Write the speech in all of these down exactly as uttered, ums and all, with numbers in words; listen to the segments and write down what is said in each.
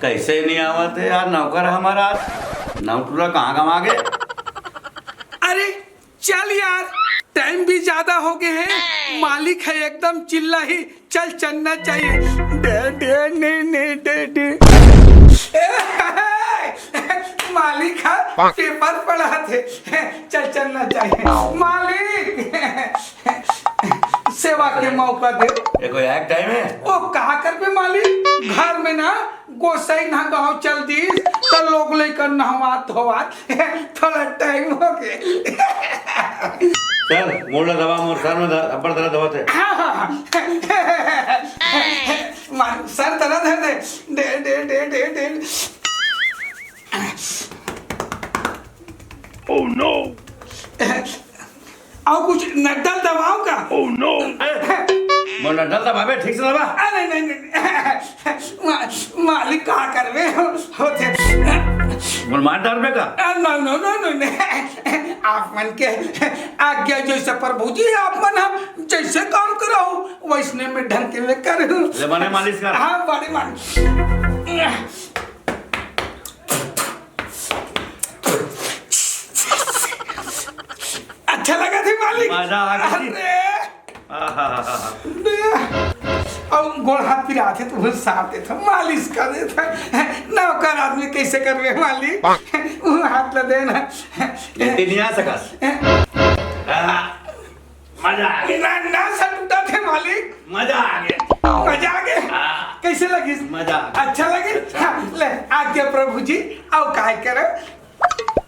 कैसे नहीं आवत है यार नौकर हमारा? आज नौटुरा कहाँ गवा गे? अरे चल यार, टाइम भी ज्यादा हो गए हैं, मालिक है एकदम चिल्ला ही। चल चलना चाहिए। डे, डे, ने, ने, डे, डे। ए, मालिक है, पेपर पढ़ा थे। चल चलना चाहिए मालिक। सेवा के मौका दे। ये कोई एक टाइम है? ओ, कहा कर बे मालिक, घर में ना गोसाई नहा गाँव चल दीस, त लोग लइका नहवात धोवात थोड़ा टाइम हो गए। सर, मोड़ ला दवा, मोर सर में दर्द, अब्बड़ दर्द होत है। हाँ, हाँ, हाँ। मार, सर दर्द है दे। दे, दे, दे, दे, दे। Oh no! अउ कुछ नड्डल दबाओ का? Oh no! मोर नड्डल दबाबे, ठीक से दबा। अरे नहीं, नहीं, नहीं। मा-, मालिक का करबे होथे। मोर मार डरबे का? अ, नो, नो, नो, नो, नहीं। आप मन के आज्ञा जैसे प्रभु जी, आप मन हम जैसे काम कराओ, वैसने में ढंग के में करूँ। ले बने मालिश कर। हाँ, बड़े मालिश। अच्छा लगा थे मालिक। मजा आ गया जी। अरे। आहा। अउ गोड़ हाथ पिराथे तो वो साफ देथे, मालिश कर देथे। नौकर आदमी कैसे करबे मालिक? वो हाथ ला देना। लेटे नहीं आ सकस। आहा। मजा आ गया। ना, ना, सर टूटा थे मालिक। मजा आ गया। मजा आ गया। हाँ। कैसे लगिस? मजा आ गया। अच्छा लगिस? अच्छा। हाँ, ले, आज्ञा प्रभु जी, अउ काय करे?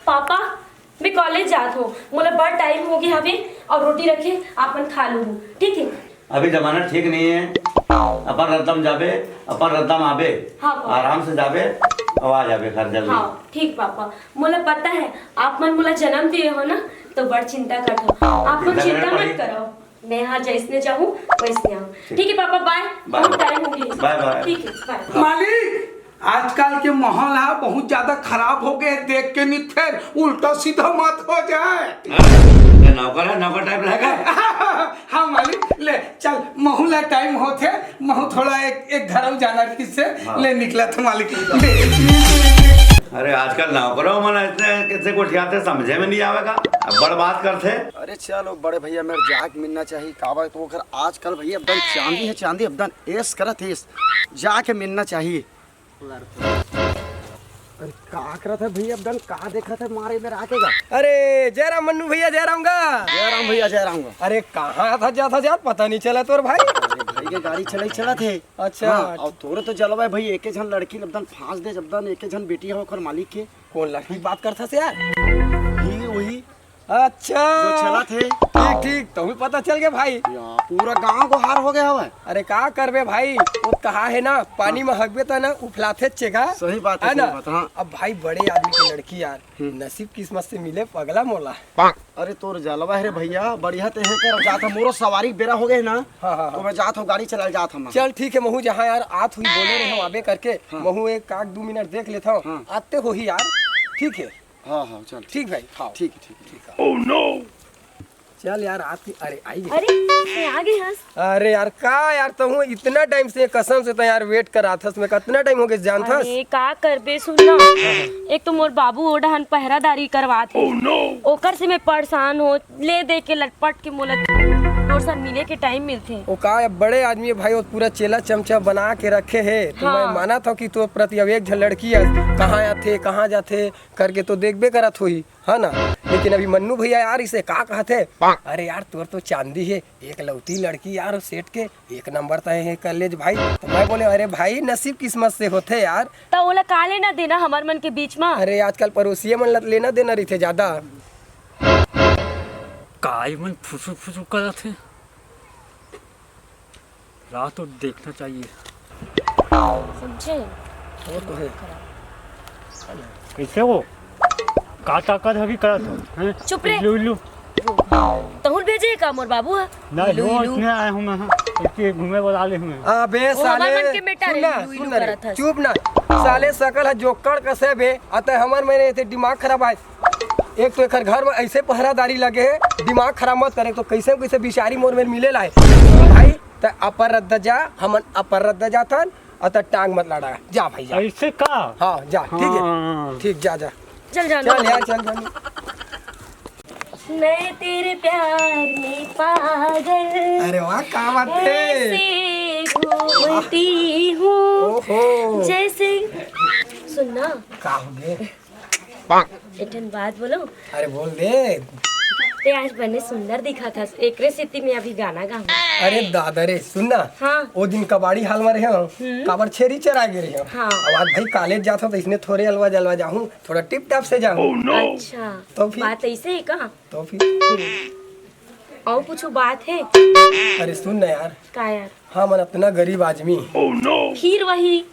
पापा, मैं कॉलेज जात हूँ, मोला बड़ टाइम हो गया हवे, अउ रोटी रखे, आप मन खा लूँ, ठीक है? अभी जमाना ठीक नहीं है, अपन रद्दा म जाबे, अपन रद्दा म आबे, हाँ, पापा। आराम से जाबे, अउ आ जाबे घर जल्दी। हाँ, ठीक पापा, मोला पता है, आप मन मोला जन्म दिए हो ना, तो बड़ चिंता करत हो, आप मन चिंता चिंता मत करे पड़ी। करो। मैं यहाँ जैसने जाहूँ, वैसने आऊँ। ठीक। ठीक है पापा, बाय। बाय। बहुत टाइम हो गया। बाय, बाय। ठीक है, बाय। मालिक, आजकल के माहौल हा बहुत ज्यादा खराब हो गए, देख के नहीं फेर उल्टा सीधा मत हो जाए। हाँ, ये नौकर है, नौकर टाइप रहेगा। हाँ मालिक, ले चल, महू ला टाइम होथे, महू थोड़ा एक, एक घर जाना रहिस हे, हाँ। ले निकलत हँव मालिक। अरे आजकल नौकरों मन ऐसे कैसे गोठियाथे, समझे में नहीं आवेगा, अब्बड़ बात करथे। अरे चलो बड़े भैया, मेर जाके मिलना चाहिए, काबर तो ओकर आजकल भैया अब्दन चांदी है, चांदी अब्दन ऐश करत हे, जाके मिलना चाहिए। अरे का करत हे भैया अब्दन, का देखत हे मारे मेर आके गा? अरे जय राम मन्नू भैया, जय राम गा। जय राम भैया, जय राम गा। अरे कहाँ था जात हस यार, पता नहीं चला तोर भाई। अरे भाई के गाड़ी चलाई चलत हे। अच्छा। हाँ, अउ तोरे तो जलवा हे भाई, एके झन लड़की ल अब्दन फांस दे, अब्दन एके झन बेटी हे ओकर मालिक के। कौन लड़की बात करत हस यार? ही वही। अच्छा। जो चलत हे। ठीक, ठीक, तहूँ पता चल गया भाई। या, पूरा गांव गोहार हो गया हवय। अरे का करबे भाई, वो कहा है ना, पानी हाँ। में हगबे त ना उफलाथे चेगा। सही बात है, है ना? सही बात, हाँ। अब भाई बड़े आदमी की लड़की यार, हम्म। नसीब किस्मत से मिले पगला मोला। अरे तोर जलवा हे रे भैया, बढ़िया ते हे कर जात हँव, मोरो सवारी बेरा हो गए ना, हाँ, हाँ, तो हाँ। मैं जात हँव, गाड़ी चला जात हँव मैं। चल ठीक है, महू जहाँ यार आत हुई बोले रहे हँव आबे करके, हाँ। महू एक आध दू मिनट देख लेत हँव, हाँ। आते होही यार, ठीक है। हाँ, हाँ, चल। ठीक भाई, हाँ। ठीक है, ठीक है। ठीक है। Oh no! चल यार, आत ही, अरे, आई गे। अरे, मैं आ गई हस। अरे यार, का यार, तहूँ इतना टाइम से, कसम से त यार वेट करात हस, मैं कतना टाइम हो गए जानत हस? अरे, का करबे, सुन ना। एक तो मोर बाबू ओ डहन पहरादारी करवात हे। Oh no! ओकर से मैं परेशान हो, ले दे के लटपट के मोला तोर साथ मिले के टाइम मिलथे। ओ का, बड़े आदमी हे भाई, वो पूरा चेला चमचा बना के रखे हे, तो हाँ। मैं मानत हँव कि तोर प्रति अब एक झन लड़की हे, कहाँ आथे, कहाँ जाथे, करके तो देखबे करत होही, है ना? लेकिन अभी मन्नू भैया यार इसे का कहत हे? अरे यार, तोर तो चांदी हे, एक लौती लड़की यार, सेठ के एक नंबर तय हे कर लेज भाई। तो मैं बोले, अरे भाई, नसीब किस्मत से होथे यार। त ओला का लेना देना हमर मन के बीच मा? अरे आजकल पड़ोसिये मन ला लेना देना रहिथे ज्यादा। का ई मन फुसुर फुसुर करत हे? राह तो देखना चाहिए। समझे? वो तो है। कैसे हो? का ताकत है कि करत हो? हैं? चुप रे। इल्लू, इल्लू। तहुल भेजे का मोर बाबू है? नहीं, इल्लू, वो इल्लू। इतने आए हूँ मैं, हाँ। इतने घूमे वाला आले हूँ मैं। अबे वो साले, हमार मन के बेटा सुन रे, ना, इल्लू, सुन इल्लू ना रे, करत हस। चुप ना। साले सकल है जोकड़ कसे बे, अतः हमर मन के दिमाग खराब आए। एक तो एकर घर में ऐसे पहरादारी लगे है, दिमाग खराब मत करे, तो कैसे कैसे बिचारी मोर मेर मिले लाए। भाई, त अपर रद्दा जा, हमन अपर रद्दा जाथन, अत टांग मत लड़ा, जा भाई जा। ऐसे का? हाँ जा, ठीक है। हाँ। ठीक, जा जा। चल जाना। चल यार, चल जाना। मैं तेरे प्यार में पागल, अरे वाह, का बात है। ऐसे घूमती हूँ ओहो। जैसे, सुन ना। का हो गए? एक ठन बात बोलो। अरे बोल दे। ते आज बने सुंदर दिखा था, एकरे सेती मैं अभी गाना गाऊँ। अरे दादा रे, सुन ना। हाँ। वो दिन कबाड़ी हाल में रहे हो, हम्म। काबर छेरी चरा गे रहे हो। हाँ। अब आज भाई कॉलेज जाता हूँ तो इसने थोड़े अलवा जलवा जाऊँ, थोड़ा टिप टाप से जाऊँ। अच्छा। तो फिर? बात ऐसे है का? तो फिर? और कुछ बात है? अरे सुन ना यार। का यार? हाँ, मन अतना गरीब आदमी। फिर वही,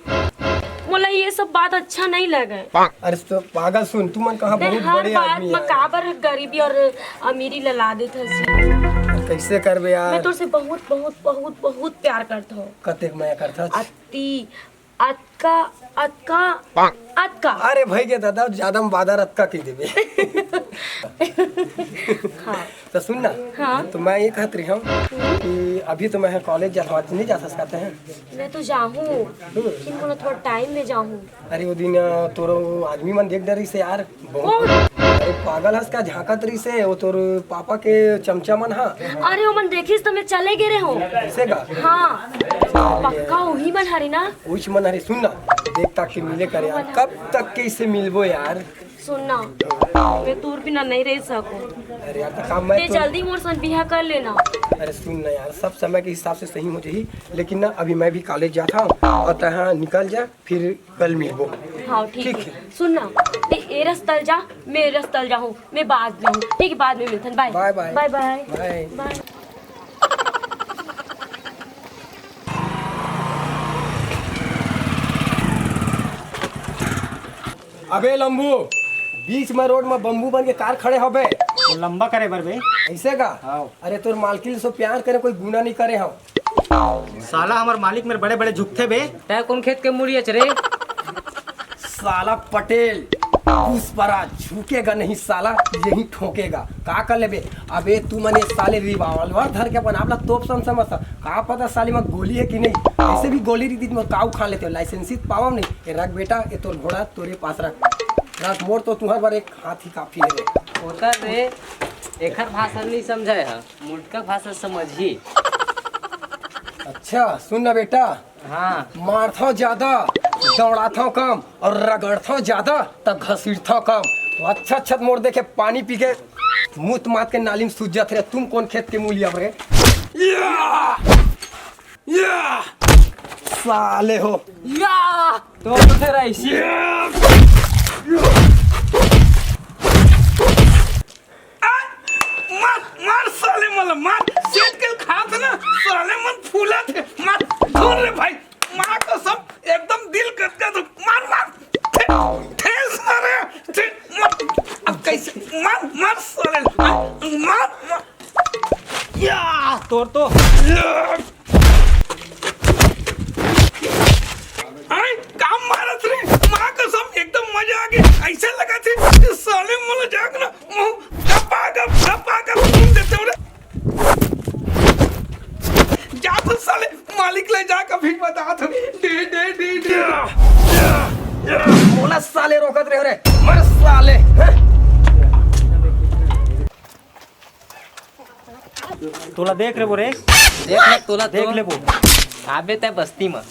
मोला ये सब बात अच्छा नहीं लगे। अरे तो पागल, सुन, तू मन कहाँ ते बहुत हर बड़े बात आदमी में यार। काबर गरीबी और अमीरी ला ला देत हस। कैसे करबे यार? मैं तोर से बहुत, बहुत, बहुत, बहुत प्यार करत हूँ। कतेक मया करत हस? अति, अतका, अतका, अतका। अरे भाई के दादा, ज्यादा में बादर अतका कह देबे। हाँ। तो सुन ना, हाँ। तो मैं ये कहत रही हूँ कि अभी तो मैं कॉलेज जात हूँ, आज नहीं जा सकते हैं। मैं तो जाहूँ, लेकिन मोला थोड़ा टाइम में जाहूँ। अरे वो दिन, अ, तोरो आदमी मन देख डरिस यार, बहुत। कौन? अरे पागल हस का, झांकत रहिस हे, वो तोर पापा के चमचा मन हा। अरे वो मन देखिस तो मैं चले गे रहे हूँ। ऐसे का? हाँ, पक्का वही मन हरे ना। उच मन हरे, सुन ना, देख ताक के मिले कर यार, कब तक के इसे मिलबो यार? सुन ना, मैं तोर बिना नहीं रह सकूं। अरे यार, तो काम मैं ते तो जल्दी मोर सन बिहा कर लेना। अरे सुन ना यार, सब समय के हिसाब से सही हो जाही, लेकिन ना अभी मैं भी कॉलेज जात हूँ और तहाँ निकल जा, फिर कल मिलबो। हाँ, ठीक ठीक है। है। सुन ना, ते ए रस्ता ल जा, मैं ए रस्ता ल जाहूँ, मैं बाद में हूँ। ठीक है, बाद में मिलथन। बाय। बाय, बाय। बाय, बाय। बाय। बाय। अबे लंबू, बीच में रोड में बम्बू बन के कार खड़े हबे। वो लंबा करे बर बे। ऐसे का? हाँ। अरे तोर मालकिन से प्यार करे कोई गुना नहीं करे हम। साला हमर मालिक मेर बड़े-बड़े झुकथे बे। तैं कोन खेत के मुड़ियाच रे? साला पटेल, पुष्पराज झुकेगा नहीं साला, यहीं ठोकेगा। का कर लेबे? अबे तू मने साले रिवाल्वर धर के अपन आप ला तोप सन समझता। का पता साले में गोली है कि नहीं? ऐसे भी गोली रही थी, मैं का उखाड़ लेते हो? लाइसेंस ही पावम नहीं। ए रख बेटा, ए तोर घोड़ा तोरे पास रख। रख, मोर तो तुहर बर एक हाथ ही काफी है रे। होता रे, एखर भाषा नहीं समझाए हा, मुटका भाषा समझी। अच्छा, सुन ना बेटा। हाँ। मारथव ज्यादा, दौड़ाथव कम, और रगड़थव ज्यादा, त घसीटथव कम। अच्छा, अच्छा, मोर देखे पानी पी के मुत मात के नाली में सूज जात रे। तुम कौन खेत के मूली अब रे? या! या! साले हो। या! तो, तो तेरा इसी आ, मार, मार साले मला, मार। सेठ के खात ना, साले मन फूला थे। मार, धुर रे भाई, माँ कसम, एकदम दिल गदगद हो। मार, मार। ठे-, ठेस मारे, ठे-, मार। अब कैसे? मार, मार साले, मार, मार। या! तोर तो। आय, काम मारत रे, माँ कसम, एकदम मजा आ गया। ऐसे लगा थे कि साले मोला जाग ना, मुंह गपा गप, गपा गप घूम देते हो रे। जा तो साले, मालिक ले जा, कभी बता दो। Day, day, day, day. मोला साले रोकत रहे रे, मर साले। हैं? तोला देख लेबो रे। देख ले, तोला देख तो। लेबो। आबे तै बस्ती म।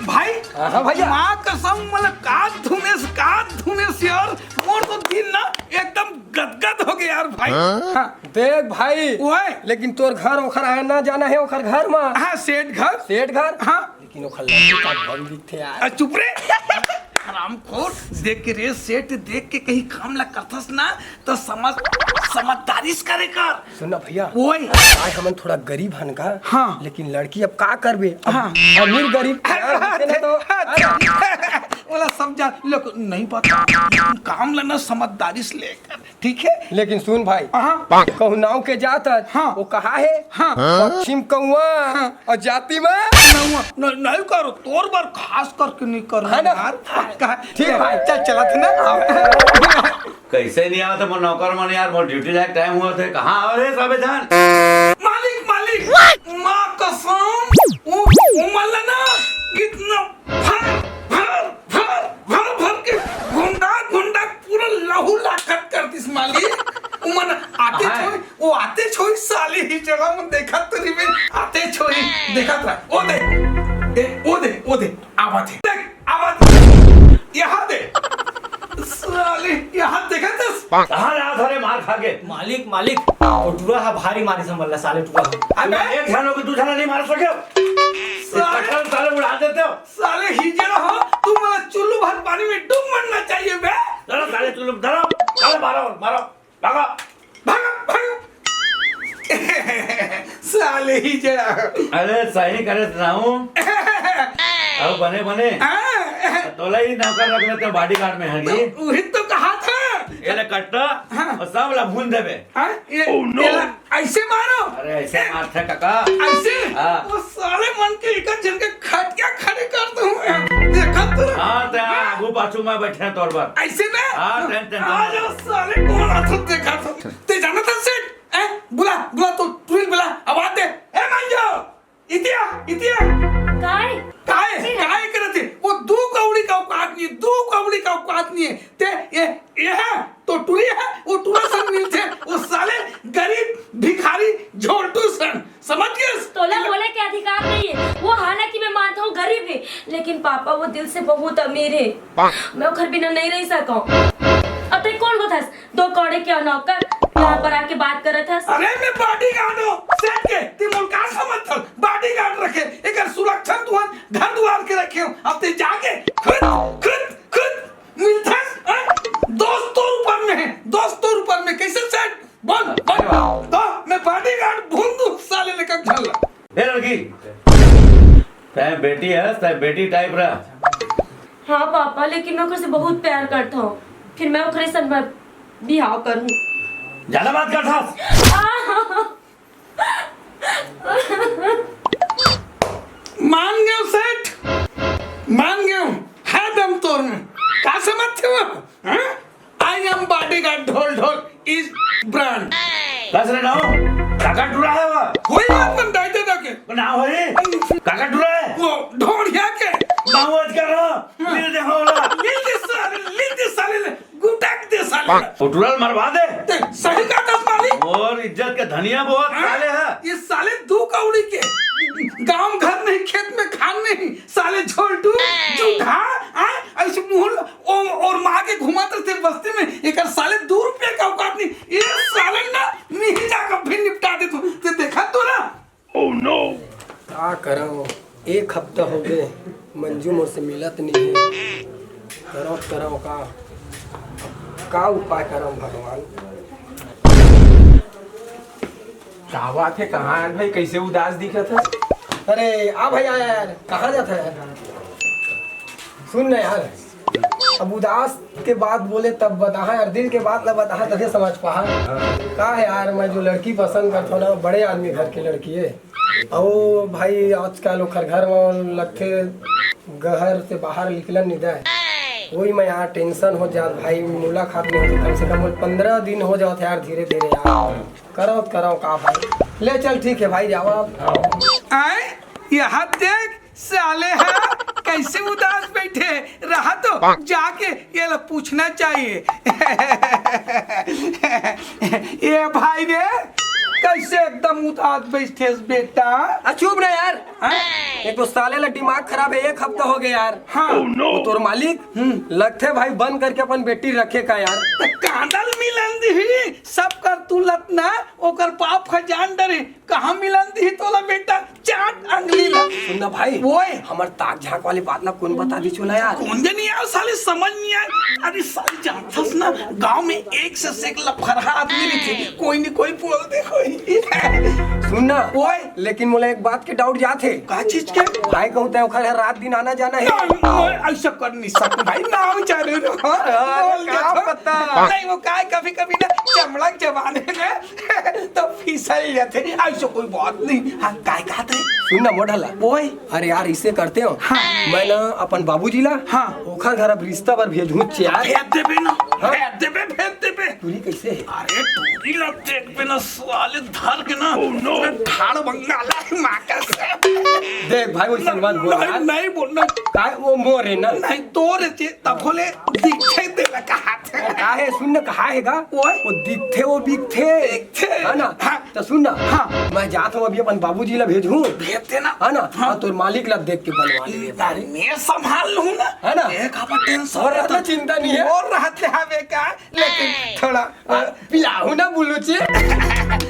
भाई, हाँ भैया। माँ कसम, मतलब, का धुनेस, का धुनेस यार, मोर तो दिल ना एकदम गदगद हो गया यार भाई। हाँ? हाँ। देख भाई, ओए। लेकिन तोर घर ओखर आना जाना है, ओखर घर मा। हाँ, सेठ घर। सेठ घर? हाँ। लेकिन ओखर लड़की का बम दिखथे यार। आ, चुप रे। हरामखोर, देख के रे सेठ, देख के कहीं काम ला करथस ना, तो समझ, समझदारी से करे कर। सुन ना भैया, ओए। आज हमन थोड़ा गरीब हन का, हाँ। लेकिन लड़की अब का करबे? अब हाँ। अमीर गरीब प्यार होथे ना तो, अरे। ओला समझा, लोग नहीं पता, काम ला ना समझदारी से लेकर। ठीक है? लेकिन सुन भाई, हाँ। कहूँ नाव के जात हस, हाँ। वो कहा है? हाँ। पश्चिम कौआ हाँ। और जाति में? नहीं, नहीं, नहीं करो, तोर बर खास करके नहीं करो हाँ ना? यार। कहा, ठीक भाई। चल, चला थे ना। कैसे नहीं आवत मोर नौकर मन यार, मोर ड्यूटी जाए टाइम हुआ थे, कहाँ आवे रे सबे जान? मालिक, मालिक, माँ कसम, वो देखत रह, ओ दे, ए, ओ दे, ओ दे, आवत हे। देख, आवत हे। यहाँ दे। साले, यहाँ देखत हस? कहाँ ला धरे मार खा के? मालिक, मालिक, वो टुरा हा भारी मारिस हमन ला, साले टुरा हा। अबे। एक झन हो के दू झन नहीं मार सके। साले। कटल साले उड़ा देते हो। साले हिजड़ा हो, तू मोला चुल्लू भर पानी में डूब मरना चाहिए बे। चलो साले चुल्लू, धरो, चलो मारो, मारो। भागो, भागो, भागो। साले हिजड़ा। अरे सही करे सुनाऊं। अब बने बने। हाँ। तोला ही नौकर रख लेते हैं bodyguard में, हाँ जी। तो वही तो कहा था। ये ले कट्टा हाँ। और सब ला भून देबे। हाँ? ये, Oh, no। ये ला, ऐसे मारो। अरे ऐसे मारथे काका। ऐसे? हाँ। वो साले मन के एक झन के खटिया खड़े कर दूं मैं। देखा तू? हाँ, ते हाँ। आगू पाछू में बैठे हैं तोर बर। ऐसे ना? हाँ, टेन, टेन, आ टेन। जाओ साले, कौन आता देखा तो। ते जाना था सेठ? हैं? बुला, बुला तो, टुरी ल बुला, आवाज दे। ए मांजो, इतिया, इतिया। काय? काय? जी। काय करत हे? वो दू कौड़ी का औकात नहीं है, दू कौड़ी का औकात नहीं है। ते ये, ये है तो टुरी है, वो टुरा सन मिलथे, वो साले गरीब भिखारी झोलटू सन, समझ गेस? तोला बोले के अधिकार नहीं है। वो हालांकि मैं मानता हूँ गरीब है, लेकिन पापा वो दिल से बहुत अमीर है। मैं ओखर बिना नहीं रह सकूं। अब तक कौन को था? दो कौड़े के नौकर यहाँ पर आके बात करत हस। अरे मैं bodyguard हूँ, सेठ के, ते मोला का समझथस? Bodyguard रखे, एकर सुरक्षा तुहन घर दुआर के रखे हो। अब ते जाके खुद, खुद, खुद मिलथस, हैं? दोस्तों ऊपर में है, दोस्तों ऊपर में। कैसे सेठ? बोल, बोल। तो मैं bodyguard भून दूँ साले लेकर झल्ला। ए लड़की, तै बेटी है, तै बेटी type रह। हाँ पापा, लेकिन मैं ओकरे से बहुत प्यार करता हूँ, फिर मैं ओकरे से मैं बिहाव करूँ। ज्यादा बात करथस। मान गयो सेठ, मान गयो। है दम तोर में, का समझथे वो? हाँ? I am bodyguard ढोल ढोल is brand। कस रे नाव? काका टुरा है वो? होई अपन दाई ददा के। ना होई। काका टुरा है? वो ढोढ़िया के। ना हो आज कर रहा। मिल दे होला। मिल दे साले, मिल दे साले ले। गुटक दे साले। वो टुरा ल मरवा दे। ते सही कहा था मालिक। और इज्जत के धनिया बहुत हाँ? साले है। ये साले दू कौड़ी के गांव घर नहीं, खेत में खान नहीं, साले झोलटू, जूठा, हाँ? ऐसे मुंह ल-, ओ-, और माँ के घुमाते थे बस्ती में, एकर साले दू रुपया का औकात नहीं। ये साले ना नहीं जाकर फिर निपटा दे तू, ते देखा तो ना। Oh no! का करव, एक हफ्ता हो गए, मंजू मोर से मिलत नहीं है। करव, करव का, का उपाय करव भगवान? का बात है, कहाँ है भाई, कैसे उदास दिखत है? अरे आ भाई, आ यार, कहाँ जात है यार? सुन ना यार, अब उदास के बात बोले तब बताहा यार, दिल के बात ला बताहा तभे समझ पाहा। का है यार, मैं जो लड़की पसंद करथो ना, बड़े आदमी घर के लड़की है। अउ भाई आजकल ओखर घर में लगथे घर से बाहर निकलन नहीं दे। वही मैं यार tension हो जात भाई, मुलाकात नहीं होती, कम से कम पंद्रह दिन हो जात यार, धीरे धीरे यार। करव त करव का भाई। ले चल, ठीक है भाई, जावा अब। आए, यहाँ देख, साले हा कैसे उदास बैठे रहा, तो जाके ये ला पूछना चाहिए। ये भाई रे, कैसे एकदम उदास बैठे बेटा? आ, चुप ना यार। हाँ? एक तो साले ला दिमाग खराब है, एक हफ्ता हो गया यार। हाँ। वो तोर मालिक हम्म। लगथे भाई बंद करके अपन बेटी रखे का यार। त कांदल मिलन दिही, सब कर तू लतना, ओकर बाप ह जान डरे। कहाँ मिलन दिही तोला बेटा, चाट अंगली ला। सुन ना भाई, ओए। हमर ताक झांक वाली बात ला कौन बता दी चोला यार? कौन दे नहीं यार, साले समझ नहीं आए। अरे साले जानथस ना, गांव में एक से एक लफरहा आदमी रहिथे, कोई नहीं कोई बोल दे कोई। सुन ना, ओए। लेकिन मोला एक बात के doubt जात हे। का चीज के? भाई कहूँ तय ओखर घर रात दिन आना जाना है। नहीं, नहीं, ऐसा कर नहीं सकते भाई, नाम चालू रहो। हाँ, बोल का देता। पता? नहीं, वो काय कभी कभी ना चमड़क जबान है ना, तो फिसल जाते। ऐसा कोई बात नहीं। हाँ, काय कहत है? सुन ना मोढ़ा ला। ओए। अरे यार, इसे करते हो। हाँ। मैं ना अपन बाबूजी ला, हाँ। ओखर घर अब रिश्ता बर भेजहूँ यार। भेज देबे ना, हाँ। भेज देबे, भेज देबे। टूरी कैसे है? अरे टूरी ला देखबे ना साले, धर के ना, ठाड़ बंगाला है माँ का से। ए भाई, वो संगवान बोल नहीं, यार। नहीं बोलना। काय वो मोर हे ना? नहीं, तोर हे, तब बोले दिखथे तेला कहाथे। का हे, सुन ना, कहा हे गा? ओए। वो दिखथे, वो बिकथे। बिकथे। है ना? हाँ। तो सुन ना। हाँ। मैं जात हूँ, अभी अपन बाबूजी ला भेजहूँ। भेजते ना। है ना? हाँ। और तोर मालिक ला देख के बनवा ले। अरे, मैं संभाल लूँ ना। है ना? देख, अपन tension और रहता चिंता नहीं है। और रहते हवे का? लेकिन थोड़ा, आ, पिलाहू ना बुलुची।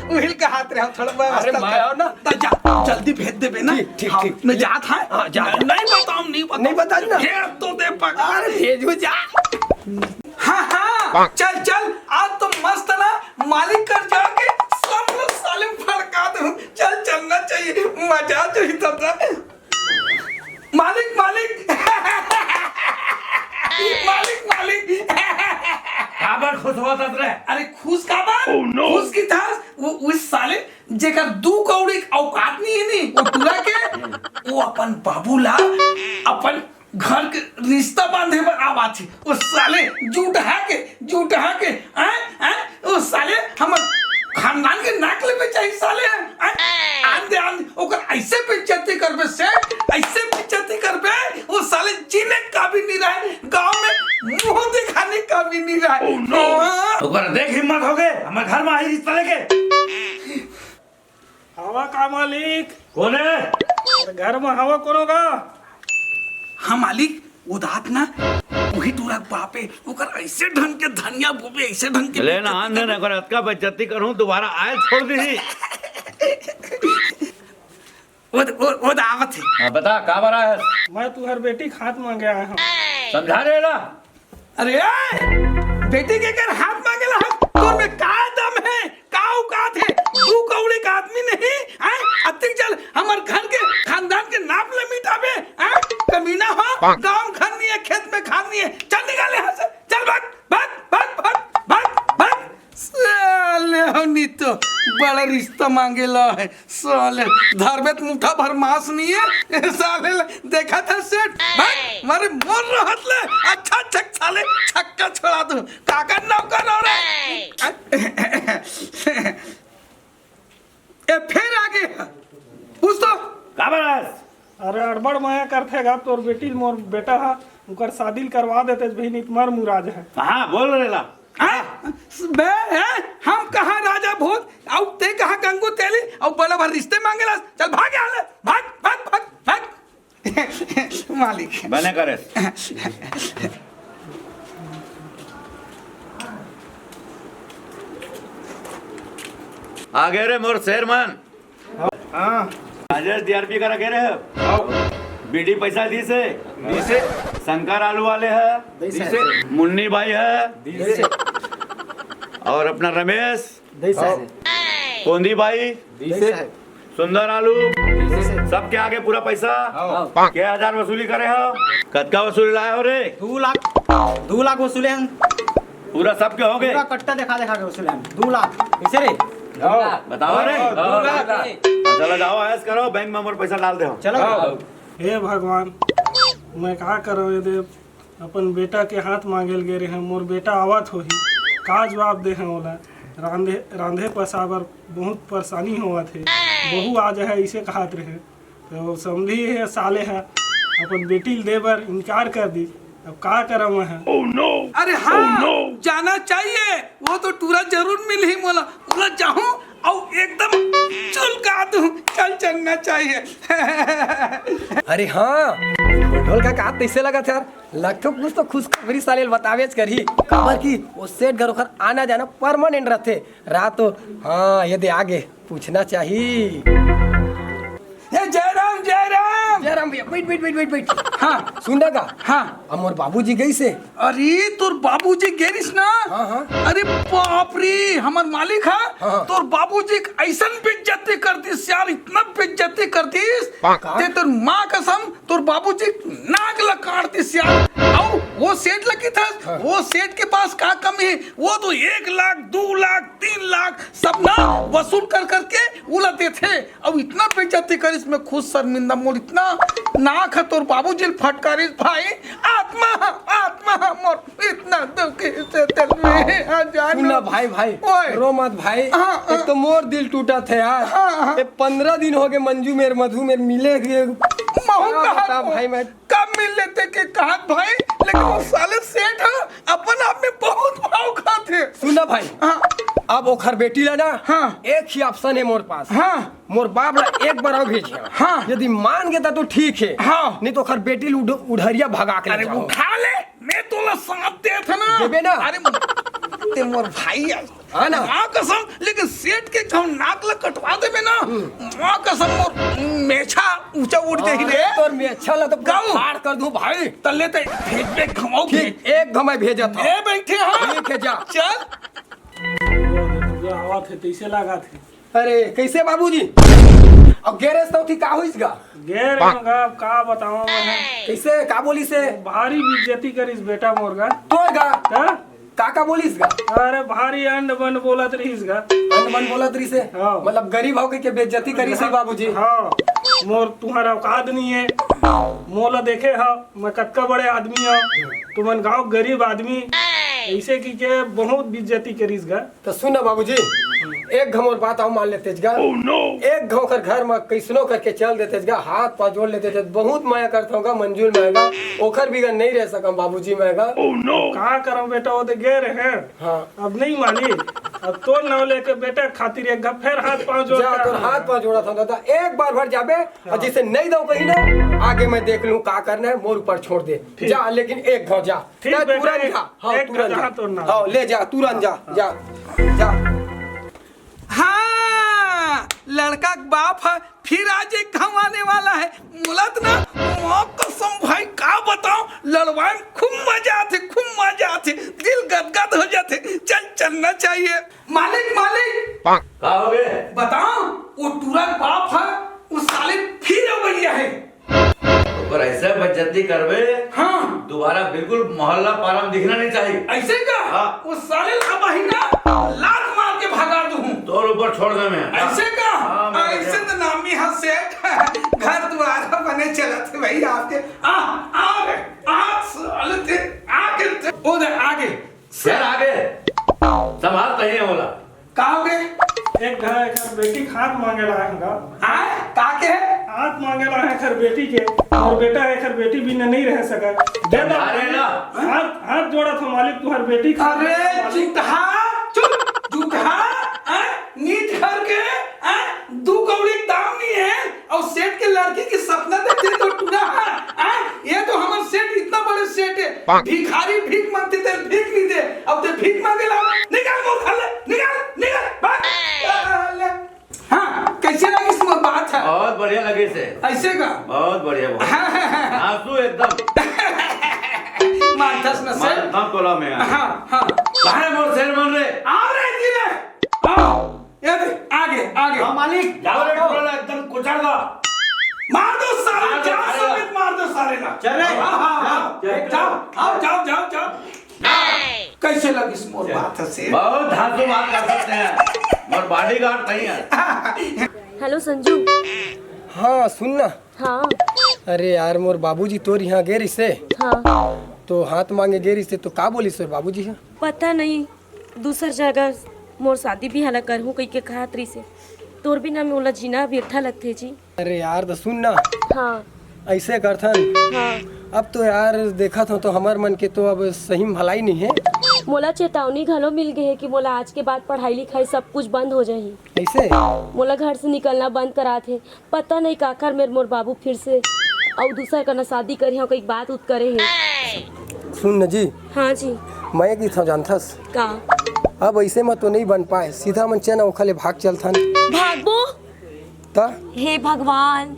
उहिल कहात रहे, थोड़ा मैं अरे, हॉस्टल मैं का आओ ना। तो जा, जल्दी भेज देबे ना। ठीक, ठीक, हाँ, ठीक। मैं जात हूँ। हाँ, जा, जा। नहीं बताऊँ, नहीं बताऊँ। नहीं बता ना। भेज तो दे पका। अरे, भेजू जा। हाँ, हाँ, चल, चल, आज तो मस्त ना, मालिक कर जाके सब लोग साले फड़का दूँ। चल, चलना चाहिए, मजा जो ही तब ना। मालिक, मालिक। मालिक, मालिक। काबर खुश होत हस रे? अरे खुश काबर? Oh, no। खुश की था वो, उस साले जेकर दू कौड़ी औकात नहीं है नी, वो टूरा के, वो अपन बाबू ला, अपन घर के रिश्ता बांधे बर आवाथे। वो साले जुटहा के, जुटहा के, आय, आय, वो साले हमर खानदान के नाक लेबे चाही साले। आय, आन दे, आन दे, ओकर ऐसे बेइज्जती करबे सेठ, ऐसे बेइज्जती करबे, वो साले जीने काबिल नहीं रहे, गांव में मुंह दिखाने काबिल नहीं रहे। Oh, no। हाँ। ओकर देख हिम्मत हो गए, हमर घर में आई रिश्ता लेके। हवा का मालिक? कोन हे? अरे घर में हवा कोनो का? हाँ मालिक, वो दात ना, वही टूरा के बाप हे, ओकर ऐसे ढंग के धनिया बोबे, ऐसे ढंग के ले ना, बेइज्जती आन दे ना, करबे। ओकर अतका बेइज्जती करूँ, दोबारा आए छोड़ दी। वो, वो, वो तो आवत हे। हाँ, बता, का बरा है? मैं तुहर बेटी के हाथ मांगे आए हूँ। समझा रे ला। अरे, बेटी के कर हाथ मांगेला हम? तोर में का दम हे, का औकात हे? दू कौड़ी का आदमी नहीं, हैं? अतिक चल, हमर घर के, खानदान के नाप ले मिटाबे, हैं? कमीना हो, गांव घर नहीं है, खेत में खान नहीं है, चल निकाले यहाँ से, चल भाग, भाग, भाग। साले हो नी तो बड़ा रिश्ता मांगेला है। साले धरबे त मुठा भर मांस नहीं है। साले ले देखा था सेठ भाई, मारे मोर रहत ले अच्छा अच्छा साले छक्का छोड़ा दू। काकर नौकर हो रे। ए, फिर आगे पूछ तो। का बरस? अरे, अड़बड़ मया करथे गा तोर बेटी ल, मोर बेटा ह, उकर शादी ल करवा देते भाई, नित मर मुराज है। हाँ, बोल रे ला। हाँ? बे, हैं? हम कहाँ राजा भोज, अउ ते कहाँ गंगू तेली, अउ बड़ा भर रिश्ते मांगेला। चल भाग यहाँ ले, भाग, भाग, भाग, भाग। मालिक। बने करे। आगे रे मोर शेर मन। हाँ। राजेश डीआरपी करा के रहे हो? हाँ। बीडी पैसा दी से? दी से। शंकर आलू वाले है? दी से। मुन्नी भाई है? दी से। और अपना रमेश? दी से। कोंदी भाई? दी से। सुंदर आलू? दी से। सबके आगे पूरा पैसा? हाँ। के हजार वसूली करे हो? कतका वसूली लाए हो रे? दू लाख, दू लाख वसूले हम। पूरा सबके हो गए? पूरा कट्टा देखा देखा के वसूले हम। दू लाख। कैसे रे? बताओ रे। हाँ, दू लाख। चलो जाओ, ऐश करो, बैंक में मोर पैसा डाल दे हो। चलो। हाँ। हे भगवान, मैं का करो ये दे, अपन बेटा के हाथ मांगे ल गे रहे, मोर बेटा आवत होही, का जवाब दे हैं ओला? रांधे, रांधे पसा बर बहुत परेशानी होवत हे, बहू आ जाए, इसे कहत रहे। तो समझी हे साले ह अपन बेटी ल दे बर इनकार कर दी। अब का करम है? Oh no! अरे हाँ, oh no! जाना चाहिए, वो तो टूरा जरूर मिलही मोला, मोला जाहूँ अउ एकदम चुलका दूँ, चल चलना चाहिए। अरे हाँ, ढोल का का तैसे लगा था यार, लगथो कुछ तो खुशखबरी साले ल बतावेच करही, काबर कि वो सेठ घर ओखर आना जाना परमानेंट रथे। रात तो, हाँ, ये दे आगे, पूछना चाही। ए, जयराम, जयराम। जयराम भैया, बैठ, बैठ, बैठ, बैठ, बैठ। हाँ। सुन ना का? हाँ। अब मोर बाबूजी गइसे। अरे, तोर बाबूजी गे रिस ना? हाँ, हाँ। अरे बाप रे, हमर मालिक हा, हाँ, हाँ। तोर बाबूजी के ऐसन बेइज्जती कर दिस यार, इतना बेइज्जती कर दिस। का? ते तोर माँ कसम, तोर बाबूजी नाक ला काट दिस यार। अउ वो सेठ ला किथस, हाँ। वो सेठ के पास का कमी है? वो तो एक लाख, दू लाख, तीन लाख सब ना वसूल कर करके उला देथे। अउ इतना बेइज्जती करिस, मैं खुद शर्मिंदा, मोर इतना नाक है तोर बाबूजी ल फटकारिस भाई। आत्मा, आत्मा मोर इतना दुखी से दिल में आ जानो। सुन ना भाई, भाई, ओए। रो मत भाई। हाँ, हाँ। एक तो मोर दिल टूटत हे यार। हाँ, हाँ। ये पंद्रह दिन हो गए मंजू मेर मधु मेर मिले हुए का बता भाई, मैं कब मिल लेते के कहत भाई, लेकिन वो साले सेठ ह अपन आप में बहुत भाव खात हे। सुन ना भाई, हाँ। अब ओखर बेटी ला ना, हाँ। एक ही option हे मोर पास। हाँ। मोर बाप ला एक बार अउ भेजिया। हाँ। यदि मान गे त तो ठीक हे। हाँ। नहीं तो ओखर बेटी ल उड-, उढ़रिया भगा के ले अरे जाहूं। उठा ले, मैं तोला साथ देत हंव ना। देबे ना? अरे ते मोर भाई आ। हाँ ना। माँ कसम, लेकिन सेठ के एक ठन नाक ला कटवा देबे ना, माँ कसम मोर मेछा ऊंचा उठ जाही रे। अरे, तोर मेछा ला तो पूरा गाँव। फाड़ कर दूं भाई। तले ते भेजबे घमाऊ ठीक, भेज। एक घमाई भेजत हंव। ए बैठे हाँ। ठीक हे, जा। चल। आवत हे, तइसे लागत हे। अरे, कइसे बाबूजी? अब गे रेहेस त ओती का होइस गा? गे रेहेंव गा, अब का बतावंव मैं। कइसे, का बोलिस हे? भारी बेइज्जती करिस बेटा मोर गा। तोर गा? का? का, का बोलिस गा? अरे, भारी अंड बंड बोलत रहिस गा। अंड बंड बोलत रहिस हे? हाँ। मतलब, गरीब हव कहिके बेइज्जती करिस हे बाबूजी? हाँ, मोर तुम्हर औकात नइ हे। मोला देखे हव, मैं कतका बड़े आदमी हंव, तुमन गाँव गरीब आदमी, अइसे कहिके बहुत बेइज्जती करिस गा। त सुन ना बाबूजी, एक घांव मोर बात अउ मान लेतेच गा। एक घांव ओखर घर म कइसनो करके चल देतेच गा, हाथ पांव जोड़ लेतेच गा। बहुत मया करथंव गा मंजुल मैं गा, ओखर बिगर नइ रह सकंव बाबूजी मैं गा। का करंव बेटा, वो तो गे रेहेंव। हाँ। अब नइ मानी, अब तोर नांव लेके बेटा खातिर एक घांव फेर हाथ पांव जोड़ जा, के तोर हाथ पांव जोड़त हंव दादा, एक बार भर जाबे, अउ जइसे नइ दंव कहीं ना, आगे मैं देख लूं का करना हे, मोर ऊपर छोड़ दे। ठीक। जा, लेकिन एक घांव जा। ठीक तैं बेटा, तुरंत एक, जा। हाँ, एक तुरंत जा। हाँ, ले जा, तुरंत जा, जा, जा। हाँ, लड़का के बाप ह फिर आज एक घांव आने वाला हे। मोला त ना, माँ कसम भाई, का बतावंव, लड़वाए म खूब मजा आथे, खूब मजा आथे, दिल गदगद हो जाथे। चल, चलना चाहिए। मालिक, मालिक, का हो गे? बतावंव, वो टूरा के बाप ह, वो साले फिर अवइया हे। ओकर अइसे बेइज्जती करबे, हाँ। दोबारा बिल्कुल मोहल्ला पारा म दिखना नइ चाही। अइसे का? हाँ। वो साले ला अबहिं ना लात मार के भगा दूं। तोर ऊपर छोड़ देंव मैं। अइसे का? हाँ, मैं अइसे तो नामी ह सेठ, घर दुवार बने चलत हे भाई आपके। आ, आ रे, आ साले ते, आ के ते, ओ दे, आ गे। फेर आगे संभाल तहीं हे ओला। का हो गे? एक घांव एकर बेटी के हाथ मांगे ला आए हंव गा। हाँ? का के? हाथ मांगे ला आए हंव एकर बेटी के। मोर बेटा एकर बेटी बिना नइ रह सकय। दे दे। अरे ना। हाथ, हाथ जोड़त हंव मालिक, तुंहर बेटी के हाथ अरे मालिक। झूठा, चुप, झूठा, हैं? नीच घर के, हैं? दू कौड़ी के दाम नइ हे। अउ सेठ के लड़की के सपना देखथे तो टूरा, हाँ? ये तो हमर सेठ इतना बड़े सेठ हे, भिखारी भीख मांगथे ते भीख नइ दे, अब ते भीख मांगे ला, निकल मोर घर ले, निकल, निकल, भाग। हाँ, कइसे लगिस मोर बात ह? बहुत बढ़िया लगिस हे। अइसे का? बहुत बढ़िया, बहुत। हाँ, हाँ, हाँ, हाँ। आंसू एकदम। मानथस न सेठ। मानथस तोला मैं। हाँ, हाँ। कहाँ हे मोर सेठ मन रे? आ रे जी रे, आ। ये दे, आगे, आगे। हाँ, मालिक। जाओ रे, टूरा ला एकदम कुचल दो। मार दो साले, मार दो जान साले। समेत मार दो साले ला। चल रे। हाँ, हाँ, हाँ। चल, चल। जाओ, आओ, जाओ, जाओ, जाओ। कइसे लगिस मोर बात ह से? बहुत धांसू बात कर सकते हैं। मोर bodyguard नहीं है। Hello संजू। हाँ, सुन ना। हाँ। अरे यार, मोर बाबूजी तोर इहाँ गे रिहिसे। हाँ। तो हाथ मांगे गे रिहिसे, तो का बोलिस तोर बाबूजी ह? पता नहीं, दूसर जगह मोर शादी बिहाव ला करहूँ कहिके कहत रहिसे। तोर बिना मोला जीना बिरथा लगथे जी। अरे यार, त सुन ना। हाँ। अइसे करथन। हाँ। अब तो यार, देखत हंव तो हमर मन के तो अब सही म भलाई नइ हे। मोला चेतावनी घलो मिल गे हे कि मोला आज के बाद पढ़ाई लिखाई सब कुछ बंद हो जाही। अइसे? मोला घर से निकलना बंद करात हे। पता नहीं काकर मेर मोर बाबू फिर से अउ दूसर कना शादी करिहंव कहिके बात उत करे हे। सुन न जी। हाँ जी। मैं कहिथंव जानथस? का? अब अइसे म तो नइ बन पाए, सीधा मन चल ना ओखर ले भाग चलथन। भागबो? त? हे भगवान,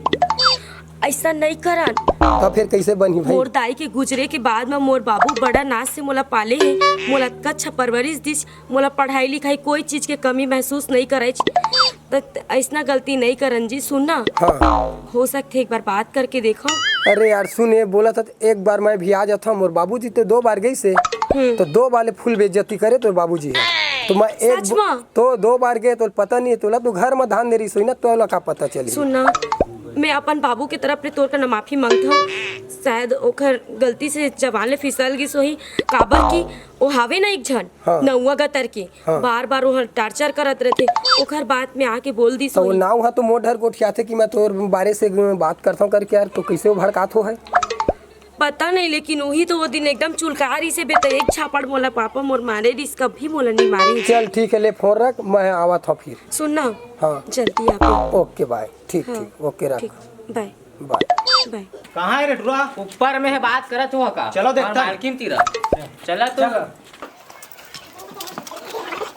अइसन नइ करन। त फेर कइसे बनही भाई? मोर दाई के गुजरे के बाद म मोर बाबू बड़ा नाज से मोला पाले हे, मोला अतका अच्छा परवरिश दिस, मोला पढ़ाई लिखाई कोई चीज के कमी महसूस नइ करइच। त, त अइसना गलती नइ करन जी, सुन ना। हाँ। हो सकथे एक बार बात करके देखो। अरे यार सुन, ये बोलत हस त एक बार मैं भी आ जाथंव, मोर बाबूजी तो दो बार गइसे, हम्म। तो दो बार ले full बेइज्जती करे तोर बाबूजी ह। तो मैं एक सच बो-, म? तो दो बार गे, तोला पता नइ हे, तोला तो घर म धान दे रिहिस होही ना, तोला का पता चलही। सुन ना, मैं अपन बाबू के तरफ ले तोर कना माफी मांगथंव। शायद ओखर गलती से जबान ले फिसल गिस होही, काबर कि ओ हावे ना एक झन हाँ। नउवा गतर के, हाँ। बार-बार ओहर torture करत रहिथे, ओखर बात में आके बोल दिस त वो होही। नाव ह तो मोर डर गोठियाथे कि मैं तोर बारे से बात करथंव करके यार, तो कइसे वो भड़कात होही? पता नहीं, लेकिन उही तो वो दिन एकदम चुलका रहिसे बेटा, एक झापड़ मोला पापा मोर मारे रिहिस, कभी मोला नहीं मारे। चल ठीक है, ले फोन रख, मैं आवत हंव फिर। सुन ना, हाँ। जल्दी आ। OK, bye। ठीक, हाँ, ठीक, OK, रख। ठीक, bye। Bye। Bye। कहाँ है रे टुरा? ऊपर में है, बात करत हंव का? चलो देखथन। मालकिन तीरा। चला तो। चल।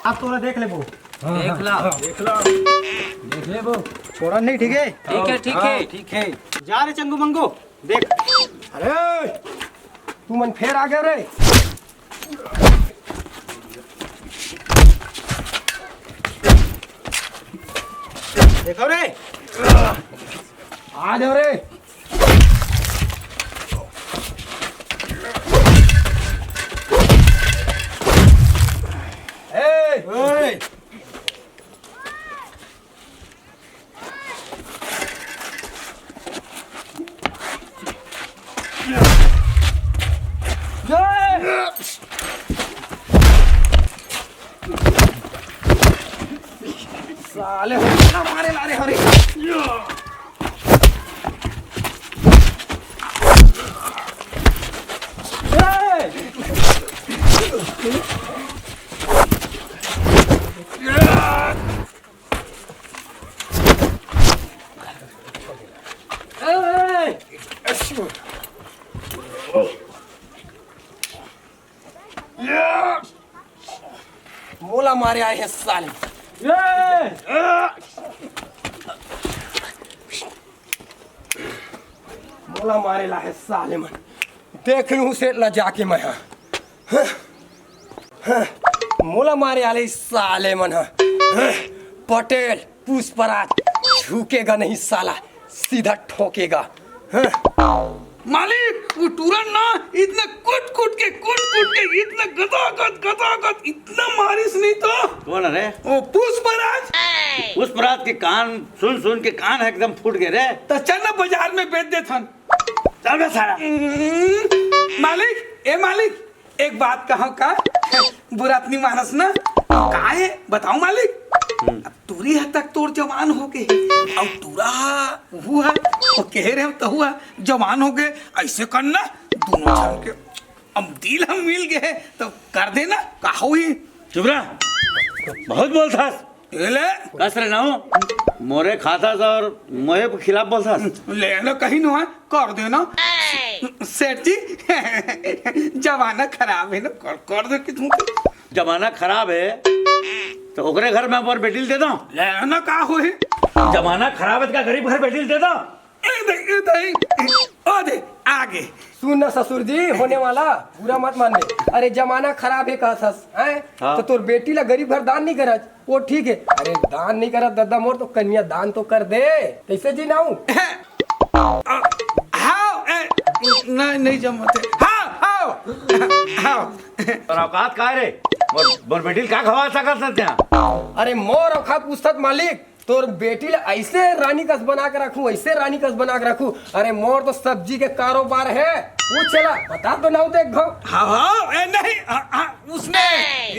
अब तोला देख लेबो। देख ला। देख ला। देख लेबो। छोड़ा नहीं, ठीक है? ठीक है, ठीक है। हाँ, ठीक है। जा रे चंगू मंगू, देख। अरे, तुमन फेर आ गए रे। देखो रे। आ जाओ रे। ए! ओए! साले हो ना मारे ला रे हरे। मोला मारे आए हे साले। मोला मारे ला हे साले मन। देख लूं सेठ ला जाके मैं, हाँ। हाँ। मोला मारे आले साले मन, हाँ। हाँ। पटेल पुष्पराज झुकेगा नहीं साला, सीधा ठोकेगा। हाँ। मालिक, वो टूरन ना इतना कुट कुट के, कुट कुट के, इतना गदागद, गदागद, इतना मारिस नहीं तो। कौन है रे? वो पुष्पराज। पुष्पराज के कान सुन सुन के कान एकदम फूट गए रे। तो चल ना बाजार में बेच देथन। चल बे साला। हम्म, मालिक, ए मालिक, एक बात कहंव का? बुरा त नी मानस ना? का हे? बताओ मालिक। हम्म। अब टूरी हद तक तोर जवान हो गए हे। अउ टूरा हा, वो हा, वो कहे रहे तो हुआ, जवान हो गए, ऐसे करना, दोनों झन के हम दिल हम मिल गए, तो कर देना, का होही? चुप रह, बहुत बोलथस। ए ले। कस रे नाऊ, मोरे खाथस अउ मोहे खिलाफ बोलथस। ले ना कहीं ना, कर देना। सेठ जी, जमाना खराब हे ना, कर, कर दे कि तू तो। जमाना खराब हे, तो ओकरे घर में मोर बेटी ल दे दो। ले ना का होही? जमाना खराब हे, तो का गरीब घर बेटी ल दे दो? ए दे, ए दे, ओ दे, आगे। सुन ना ससुर जी, होने वाला, बुरा मत मानबे। अरे जमाना खराब हे कहथस, हैं? हाँ। तो तोर बेटी ला गरीब घर दान नहीं करत, वो ठीक हे। अरे दान नहीं करत दद्दा मोर, तो कन्या दान तो कर दे। कैसे जी नाऊ? हाव, ए, नहीं, नहीं जमत हे। हाव, हाव, हाव। तोर औकात का रे? मोर, मोर बेटी ल का खवा सकत हे तें? अरे मोर औकात पूछथस मालिक, तोर बेटी ला ऐसे रानी कस बना के रखूं, ऐसे रानी कस बना के रखूं। अरे मोर तो सब्जी के कारोबार हे, पूछ ला, बता तो नाऊ देख घाव। हाँ, हाँ, ए, नहीं, हाँ, हाँ, उसने,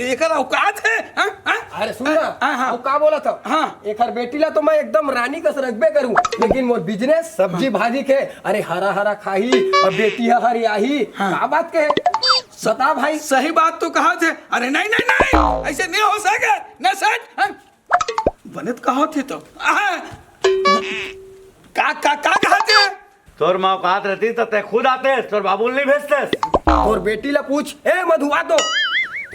एकर औकात हे, हाँ, हाँ? अरे सुन ना, हाँ, हाँ। अउ का बोलत हव? हाँ। एकर बेटी ला तो मैं एकदम रानी कस रखबे करूं, लेकिन मोर business सब्जी भाजी के, अरे हरा हरा खाही, अउ बेटी ह हरियाही, हाँ। का बात के? बता भाई। सही बात तो कहत हे। अरे नहीं, नहीं, नहीं, ऐसे नहीं हो सके, ना सेठ, हाँ? बने त कहत हे तो। आहा! का, का, का कहत हे? तोर माँ औकात रहती त तें खुद आतेस, तोर बाबू ल नहीं भेजतेस। तोर बेटी ला पूछ, ए मधु आ तो।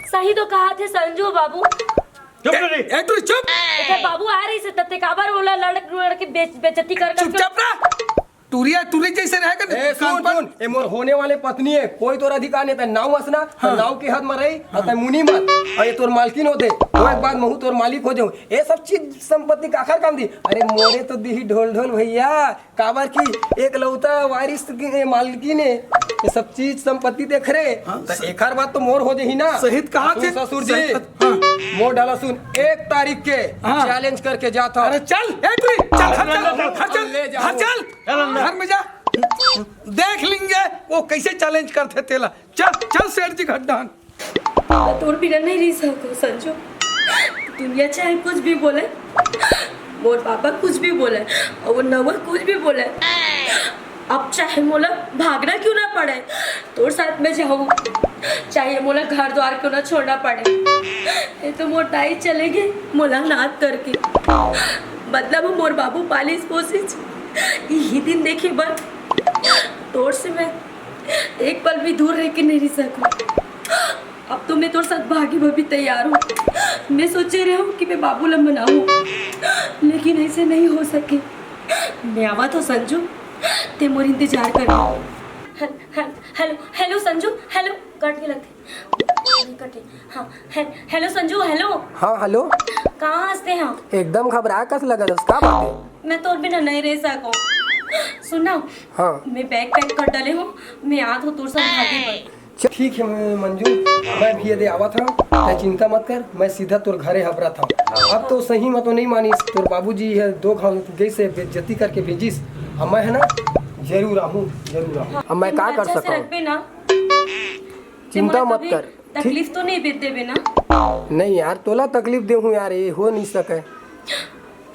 सही तो कहत हे संजू बाबू। चुप ए, रही। ए, तू चुप। एकर बाबू आ रहिस हे, त तें काबर ओला लड़, लड़ के बेच-, बेइज्जती कर, कर चुपचाप रह। टूरिया, टूरी जैसे रहेगा ना, ए, कान सुन, पर। सुन, ए मोर होने वाले पत्नी हे, कोई तोर अधिकार नहीं, तें नाऊ अस ना, हाँ। नाऊ के हद में रही, हाँ। तें मुनी मत, अउ ये तोर मालकिन होते, वो एक बार महू तोर मालिक हो जाऊं, ये सब चीज संपत्ति काखर काम दी? अरे मोरे तो दीही ढोल ढोल भैया, काबर की एकलौता वारिस के मालकिन हे, ये सब चीज संपत्ति देख रे, हाँ, त स-, एकर बात तो मोर हो जाही ना। सही त कहा सुन थे। ससुर जी, सही त, हाँ। मोर डाला सुन, एक तारीख के हाँ। Challenge करके जात हव। अरे चल, ए टूरी, चल, हर चल, हर चल, ले जाओ। हर चल। चल अंदर। घर में जा। देख लेंगे वो कैसे चैलेंज करथे तेला। चल चल सेठ जी घर डाहन। मैं तोर बिना नहीं रह सकूं संजू। दुनिया चाहे कुछ भी बोले, मोर पापा कुछ भी बोले, और वो नवा कुछ भी बोले, अब चाहे मोला भागना क्यों ना पड़े, तोर साथ में जाऊं, चाहे मोला घर द्वार क्यों ना छोड़ना पड़े। ये तो मोर दाई चले गए मोला अनाथ करके, मतलब मोर बाबू पालिस पोसिस यही दिन देखे बर तोर से मैं एक पल भी दूर रह के नहीं रह सकूं। अब तो मैं तोर साथ भागे बर भी तैयार हूँ। मैं सोचे रहे हूँ कि मैं बाबू ला मनाऊँ, लेकिन ऐसे नहीं हो सके। मैं आवा तो संजू, ते मोर इंतजार कर। हेल- हेल- hello hello Sanju, hello. Cut के लगते नहीं कटे। हाँ। हे- हेलो संजू, हेलो। हाँ हेलो। कहाँ हंसते हैं? एकदम घबरा कस लगत हस, का बात है? मैं तोर बिना नहीं रह सकूं। सुन ना, हाँ। मैं बैग पैक कर डाले हूँ, मैं आत हूँ तोर साथ भागे बर। चल, ठीक है मंजू, मैं भी यदि आवत हूँ, तै चिंता मत कर, मैं सीधा तोर घरे हबरत हूँ। अब तो सही में तो नहीं मानिस, तोर बाबूजी है दो घाव गई से बेइज्जती करके भेजिस। अब मैं है ना, जरूर आहूँ, जरूर आहूँ। अब मैं का कर अच्छा से सकूँ? रखबे ना। चिंता मोला मत कभी कर। तकलीफ तो नहीं दे देबे ना? नहीं यार, तोला तकलीफ देहूँ यार, ये हो नहीं सके।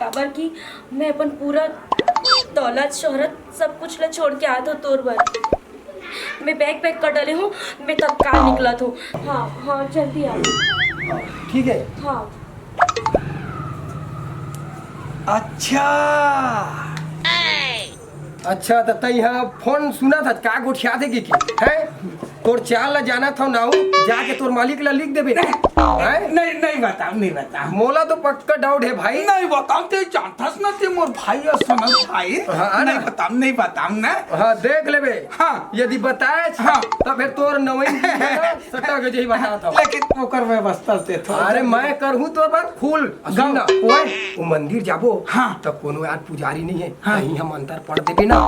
काबर कि मैं अपन पूरा दौलत शोहरत सब कुछ ला छोड़ के आत हूँ तोर बर। मैं बैग पैक कर डाले हूँ, मैं तत्काल निकलत हूँ। हाँ हाँ, जल्दी आ। ठीक है। हाँ। अच्छा। अच्छा, त तई हा फोन सुना था, का गोठिया थे कि, कि? हैं? तोर चाल ला जाना था ना, जाके तोर मालिक ला लिख देबे। हैं? नहीं नहीं बताओ, नहीं बताओ। मोला तो पक्का डाउट है भाई। नहीं बताओ, ते जानथस ना, ते मोर भाई है, सुनत भाई। हाँ, हाँ, नहीं ना। बताओ, नहीं बताओ ना। हाँ, देख लेबे। हाँ। यदि बताए, हाँ। तो फिर तोर नवई सटा के जही बता था। लेकिन ओकर व्यवस्था से थोड़ा अरे, मैं करहूँ तोर बात फुल। सुन ना, ओए। वो मंदिर जाबो, हाँ। तो कोनो यार पुजारी नहीं है, हाँ। कहीं हम अंतर पड़ देबे ना।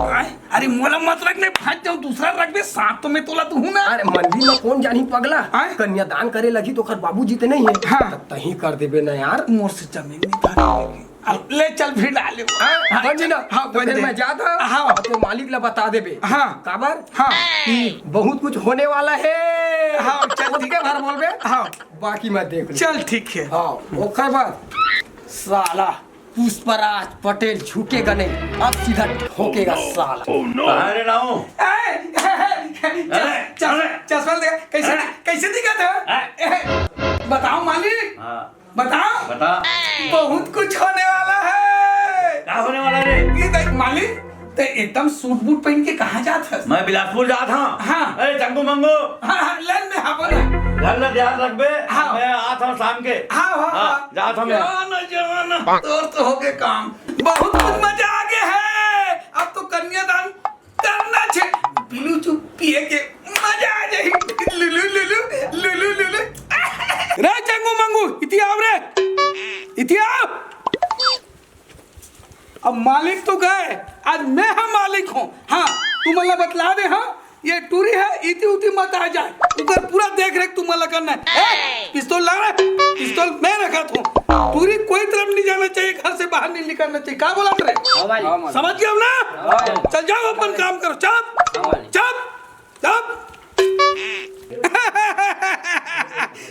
अरे मोला मत रख, मैं भाग जाऊँ, दूसरा रख दे, साथ तो मैं तोला दूँ ना। अरे मंदिर में कौन जानी पगला, हाँ? कन्यादान करे लगी तो ओकर बाबूजी ते नहीं है। हाँ। तब तही कर देबे ना यार। मोर से जमीन नहीं था। अब ले चल फिर डाले। हाँ, बन जी ना। हाँ, तो बन फिर जी। मैं जाता हूँ। हाँ। और तो मालिक ला बता देबे। हाँ। काबर? हाँ। कि बहुत कुछ होने वाला है। हाँ, चल ठीक। उसके घर बोलबे। हाँ। बाकी मैं देख लूँ। चल ठीक है। हाँ, ओकर बाद साला पुष्पराज पटेल झुकेगा नहीं, अब सीधा ठोकेगा साला। कहाँ रे नाऊ? ए, ए, ए, चस- चस- चश्मा लगा, कैसे अरे। कैसे दिखा था? हाँ। ए, बताओ मालिक, हाँ, बताओ। बता। बहुत कुछ होने वाला है। क्या होने वाला रे? ये देख मालिक, ते एकदम सूट बूट पहन के कहाँ जात हस? मैं बिलासपुर जात हूँ। हाँ। अरे चंगू मंगू, हाँ हाँ, लाइन में हाँ बोला। घर ला ध्यान रखबे। हाँ। मैं आत हूँ शाम के। हाँ हाँ हाँ, हाँ। जात हूँ मैं। जाना जाना, तोर तो हो गए काम। बहुत कुछ मजा आ गया है। अब तो कन्यादान करना छे। बिलू चुप पिए के मजा आ जाही। लुलु लुलु लुलु लुलु। रे चंगू मंगू, इति आव रे, इति आव। अब मालिक तो गए, आज मैं हा मालिक हूँ। हाँ, तुमन ला बतला दे, हाँ, ये टूरी है, इति उति मत आ जाए, उकर पूरा देख रेख तुमन ला करना है। ए, पिस्तौल ला रे, पिस्तौल मैं रखत हूँ। टूरी कोई तरफ नहीं जाना चाहिए, घर से बाहर नहीं निकलना चाहिए। का बोलत रे? समझ गया ना? चल जाओ, अपन काम करो। चुप, चुप, चुप।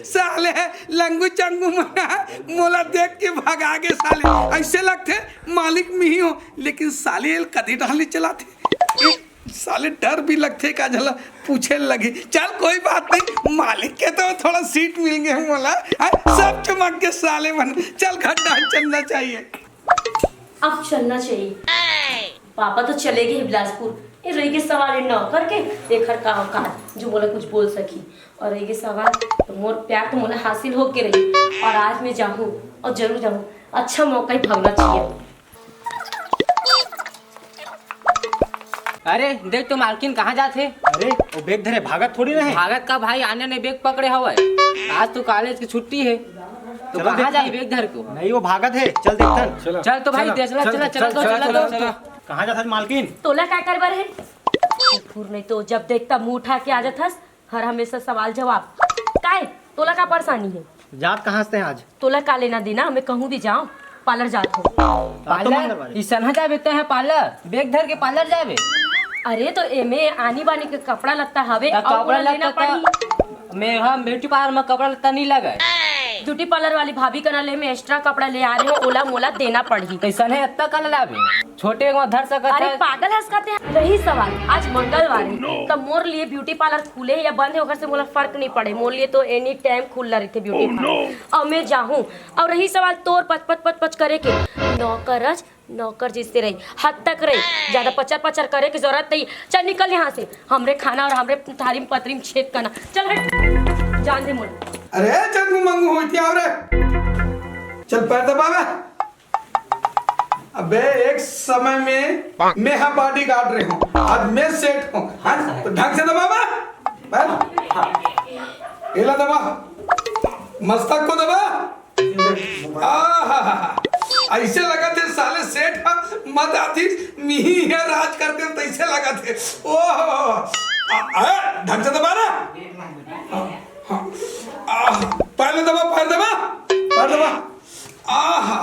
साले लंगू चंगू मना मोला देख के भगा गे साले। ऐसे लगथे मालिक मिही हो, लेकिन साले एल कदी डहली चलाथे। साले डर भी लगथे का झला पूछे लगी। चल कोई बात नहीं, मालिक के तो थोड़ा सीट मिल गया मोला। हाँ, सब चमक के साले मन। चल घर डाल चलना चाहिए। अब चलना चाहिए। पापा तो चले गए बिलासपुर, ये रह गए सवाल ये नौकर के, एकर का औकात जो मोला कुछ बोल सकी। और रह गए सवाल तो मोर प्यार तो मोला हासिल होके रही, और आज मैं जाऊँ और जरूर जाऊँ। अच्छा मौका ही भगना चाहिए। अरे देख तो मालकिन कहाँ जात हे? अरे वो बैग धरे भागत थोड़ी रहे। भागत का भाई, आने ने बैग पकड़े हवय। आज तो कॉलेज की छुट्टी है, तो चलो कहाँ देखते जाए हैं। बैग धर को? नहीं, वो भागत है, चल देखते हैं। चल तो भाई, देख ला, चला, चला, चला, चला, चला। कहाँ जात हस मालकिन? तोला का कर बर है? कुकुर नहीं तो जब देखता मुंह उठा के आ जात हस, हर हमेशा सवाल जवाब। काय? तोला का परेशानी है? जात कहाँ से हैं आज? तोला का लेना देना, मैं कहूँ भी जाऊँ, पार्लर जात हो। आप तो मंगलवार है। इसन ह जाबे ते है पार्लर, बैग धर के पार्लर जाबे। अरे, तो एमे आनी बानी के कपड़ा लत्ता हवे, त अउ कपड़ा ओला लेना लत्ता त पड़ही। मैं हम ब्यूटी पार्लर में कपड़ा लत्ता नहीं लगे। ब्यूटी पार्लर वाली भाभी कना ले मैं एक्स्ट्रा कपड़ा ले आ रहे हो, ओला मोला देना पड़ही। कैसन है, अत्ता कल लावे? छोटे को धर सकत अरे है। पागल हस कहते हैं। रही सवाल, आज मंगलवार है, तो मोर लिए ब्यूटी पार्लर खुले या बंद है, ओकर से मोला फर्क नहीं पड़े। मोर लिए तो एनी टाइम खुला रहते ब्यूटी पार्लर। अब मैं जाहूँ। और रही सवाल तोर पच पच पच पच करे के, नौकरच नौकर जैसे रही, हद तक रही, ज्यादा पचर पचर करे की जरूरत नहीं। चल निकल यहाँ से, हमरे खाना और हमरे थारी में पतरी में छेद करना। चल हट, जान दे मोला। अरे चंगू मंगू होती आओ रे, चल पैर दबा बे। अबे एक समय में मैं हा बॉडी गार्ड रहे हूँ, आज मैं सेठ हूँ। हाँ, तो ढंग से दबा बे पैर। हाँ। एला दबा, मस्तक को दबा। आहा, ऐसे लगत हे साले सेठ ह मत आतिस, मिही ह राज करते तैसे लगत हे। ओहो, आ, आ, ढंग से दबा ना। हाँ, हाँ। आह, पैर दबा, पैर दबा, पैर दबा। आहा,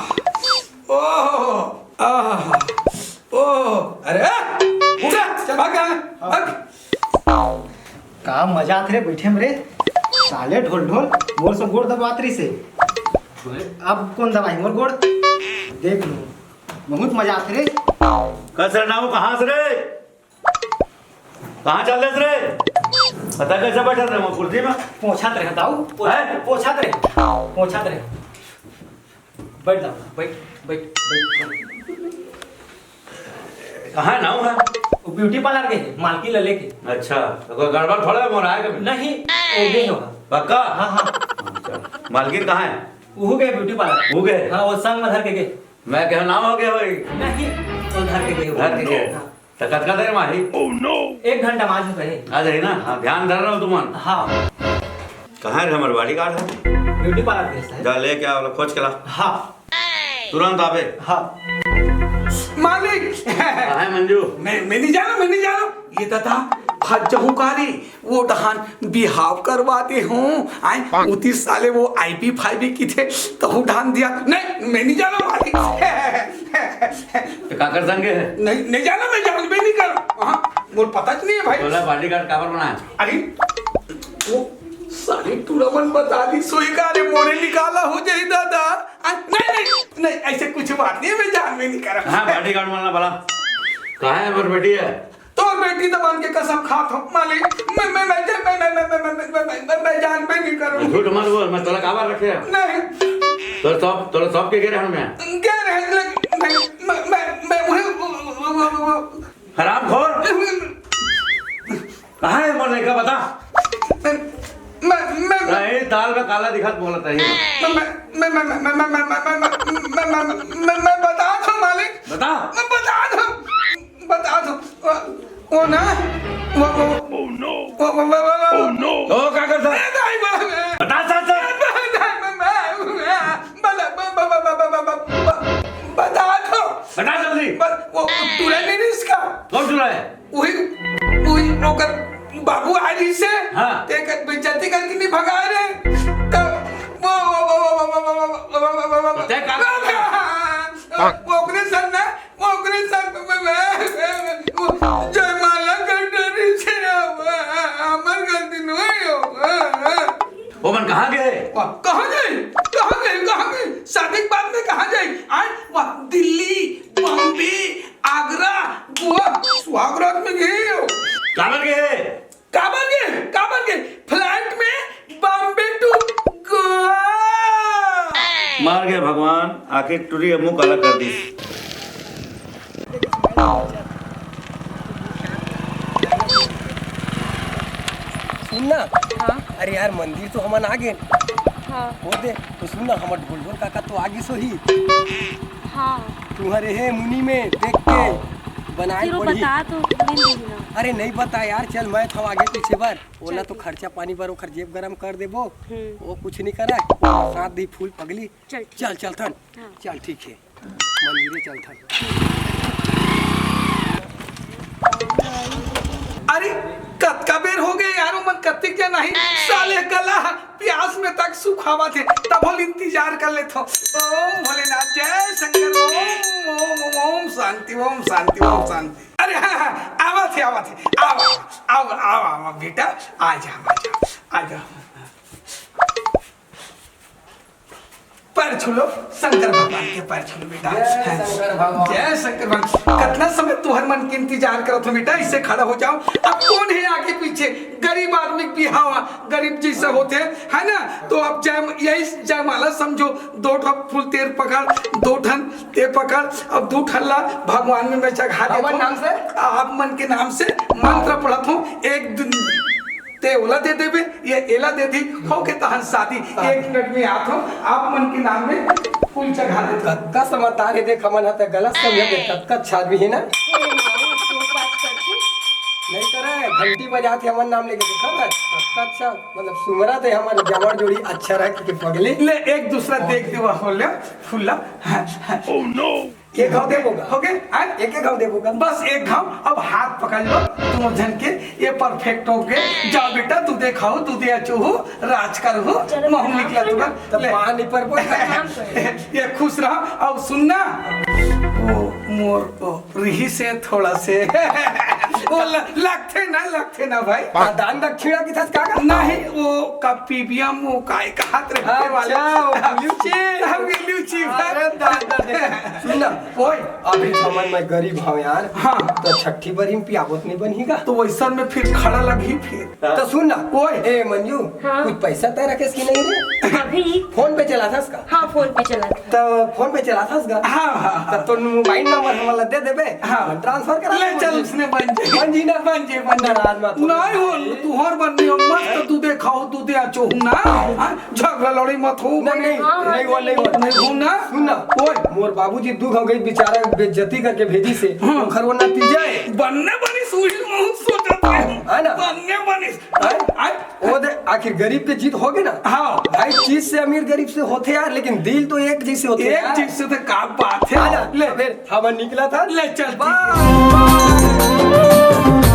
ओहो, आहा, ओहो, अरे, उठ, चल भाग यहाँ, भाग। का मजा आत रे बैठे में रे, साले ढोल ढोल, मोर से गोड़ दबात रही से। अब कौन दबाई मोर गोड़? देख लो, बहुत मजा आत रे। का सरनाऊ कहाँ से रे? कहाँ चल देस रे? पता कैसे बैठल रहे वो कुर्सी में? पोछत रहे दाऊ, हैं? पोछत रहे, पोछत रहे। बैठ दाऊ, बैठ, बैठ, बैठ, बैठ। कहाँ है नाऊ है? वो ब्यूटी पार्लर गए है, मालकिन ला लेके। अच्छा, तो कोई गड़बड़ थोड़ा है, मोर आए कभी? नहीं, वो गए होगा। पक्का? हाँ, हाँ। अच्छा, मालकिन कहाँ है? वो गए ब्यूटी पार्लर। वो गए? हाँ, वो संग में धर के गए। मैं कहा नाऊ हो गया भाई। नहीं, वो धर के गए। धर के गए। हाँ। तो कतका देर में आही? एक घंटा में आ जाता है। आ जाही ना? हाँ, ध्यान धर रहा हूँ तुमन। हाँ। कहाँ है हमारे बॉडीगार्ड है? ब्यूटी पार्लर भेजता है। जा लेके आओ, खोज के ला। हाँ। तुरंत आवे। हाँ। मालिक। कहाँ है मंजू? मैं, मैं नहीं जाना, मैं नहीं जाना। ये दादा, फंस जाऊं का रे? वो डहान बिहाव करवाते हूँ। आए, उती साले वो आईपी फाईपी की थे, तहु ढान दिया। नहीं, मैं नहीं जाना मालिक। तो काकर संगे है? नहीं, नहीं जाना, मैं जान भी नहीं कर। हाँ, मोर पता च नहीं है भाई। तोला बॉडीगार्ड काबर बनाया? अरे, वो साले टूरा मन बता दी, सोई का रे मोरे निकाला हो जाई दादा। आ, नहीं, नहीं, नहीं, ऐसे कुछ बात नहीं है, मैं जान भी नहीं कर। हाँ, बॉडीगार्ड मन ला बला। कहाँ है मोर बेटी है? तोर बेटी दबान के कसम खात हूँ, मालिक। मैं, मैं, मैं, मैं, मैं, मैं, मैं, मैं, मैं, मैं, मैं, मैं जान पे नहीं करूँ। झूठ मत बोल, मैं तोला काबर रखे हूँ? नहीं। तोला सब, तोला सब के गिरे हूँ मैं। गिरे हैं, लेकिन मैं, मैं, मैं, मैं, वो, वो, हराम खोर। कहाँ है मोर लड़का, बता। मैं, मैं, मैं, मैं, नहीं, दाल में काला दिखत बोलत है। मैं, मैं, मैं, मैं, मैं, मैं, मैं, मैं, मैं, मैं, मैं, मैं, मैं, मैं बता दो मालिक। बता। मैं बता दो। बता दो, वो, वो ना, वो, वो, वो, वो, वो, वो, वो। तो का करता? अरे दाई बाबा, मैं बता साथ से। मैं, मैं, मैं, मैं, बता, ब-, ब-, ब-, ब-, ब-, ब-, ब-, बता दो। बता जल्दी। बस, वो टूरा नहीं इसका। कौन टूरा है? वही, वही ओकर बाबू आ रही से। हाँ। ते कर बेइज्जती करके नहीं भगा रहे। तो वो, वो, वो, तय का वो ओकरे सर ना ओकरे साथ में मैं, मैं, मैं, वो जयमाला कर डरी से, हमर गलती नहीं हो। वो मन कहाँ गए? वाह, कहाँ गए? कहाँ गए? कहाँ गए? शादी के बाद में कहाँ जाए? आज वाह, दिल्ली, बॉम्बे, आगरा, गोवा, सुहाग रात में गए हो। काबर गए? काबर गे, काबर गे? फ्लाइट में बॉम्बे टू गोवा। मार गए भगवान, आखिर टुरी मुंह काला कर दी। सुन ना। हाँ। अरे यार, मंदिर तो हमन आ गए। हाँ। वो दे, तो सुन ना, हमर ढोल ढोल काका तो आ गिस होही। हाँ। तुम्हारे हे मुनि में देख के बनाए फिर वो पड़ी। बता तो मिल रही ना। अरे नहीं बता यार, चल मैं था आगे पीछे बर। ओला चल तो ठीक। खर्चा पानी बर ओखर जेब गरम कर देबो। हम्म। वो कुछ नहीं करा। साथ दी फूल पगली। चल ठीक। चल, चल थन। हाँ। चल ठीक है। मंदिरे चल थन। अरे कतका बेर हो गए यार, ओमन कतिक जन आही, साले कला प्यास में तक सुखावत हे, तभो ले इंतजार कर लेथो। ओम भोलेनाथ, जय शंकर, ओम, ओम, ओम, ओम शांति, ओम शांति, ओम शांति। अरे हाँ, हाँ, आवत हे, आओ, आओ, आओ, आओ, आओ, बेटा, आ जाओ, आ जाओ, आ जाओ। पैर छू लो, शंकर भगवान के पैर छू लो, बेटा। जय शंकर भगवान। जय शंकर भगवान। कितना समय तुहर मन के इंतजार करत हो, बेटा, इसे खड़ा हो जाओ। अब कौन है आगे पीछे? गरीब आदमी के बिहाव, गरीब जैसा होते, है ना? तो अब जय, यही जयमाला समझो, दो ठन फूल तेर पकड़, दो ठन ते पकड़, अब दो ठन ला भगवान में मैं चढ़ा देत हवन हूँ। नाम से? आप मन के नाम से मंत्र पढ़त हूँ, एक दिन ते ओला दे देबे, ये एला दे दी, हो के तहन शादी। हाँ। एक मिनट में आत हूँ, आप मन के नाम में फूल चढ़ा देत हूँ। कतका समझदार है, देख, हमन ह त गलत समझे, देख, कतका अच्छा आदमी है ना। हे माँ, तू बात करती। नहीं करे, घंटी बजात हे हमन नाम लेके, देखा ना, कतका अच्छा, मतलब, सुमरत हे हमर जवार जोड़ी अच्छा रह के पगली। ले, एक दूसरा देख देवा हो ले, फूला। Oh no! एक घाव देबो का? हो गए? आय? एक, एक घाव देबो का? बस एक घाव, अब हाथ पकड़ लो, दोनों झन के, ये परफेक्ट हो गए। जाओ बेटा, दूधे खाओ, दूधे अचो हो, राज कर हो, चलो, महू प्रणाम निकला कर तुरंत। तो ले। पानी पर बोल। प्रणाम कर। ये खुश रहो। अब सुनना, वो मोर, वो रिहिस हे थोड़ा से। वो ल-, लगथे ना, लगथे ना भाई। आ, दान दक्षिणा की थस का का? नहीं, वो का पीबीएम, वो काय कहात रहे वाला। अच्छा, वो ब्लू चिप। हाँ, ब्लू चिप। अरे दादा, देखा। सुन ना, ओए। अभी हमन मैं गरीब हूँ यार। हाँ। तो छठी बरी में पियाबो त नहीं बनही का? तो वैसन में फिर खड़ा लगही फिर। तो सुन ना, ओए। ए मंजू, हाँ। कुछ पैसा तय रखेस कि नहीं रे? अभी? फोन पे चलाथस का? हाँ, फोन पे चलाथस। तो फोन पे चलाथस का? हाँ, हाँ, हाँ। तब तो मोबाइल नंबर हमला दे देबे। हाँ। ट्रांसफर करा ले देबे। चल, उसने बन जाए। बन जी ना? बन जाए, बन जाए। नाराज मत हो। नहीं हो, तुहर बन नहीं हो, मस्त दूधे खाओ, दूधे अचो हूँ ना। हाँ, झगड़ा लड़ाई मत हो। नहीं, नहीं, हाँ, नहीं हो, नहीं हो। नहीं हो ना? सुन ना। ओए। मोर बाबूजी दुख हो गई, बेचारा बेइज्जती करके भेजिस हे। हाँ। ओखर वो नतीजा है। बनने बनी सुहिल बहुत सोचत है। है ना? बनने बनी। हैं? हैं? वो दे, आखिर गरीब के जीत होगे ना? हाँ। भाई, चीज से अमीर गरीब से होथे यार, लेकिन दिल तो एक जैसे होथे एक यार। चीज से तो का बात है? है ना? ले। फिर हमन निकलत हन। ले चल, ठीक है। बाय।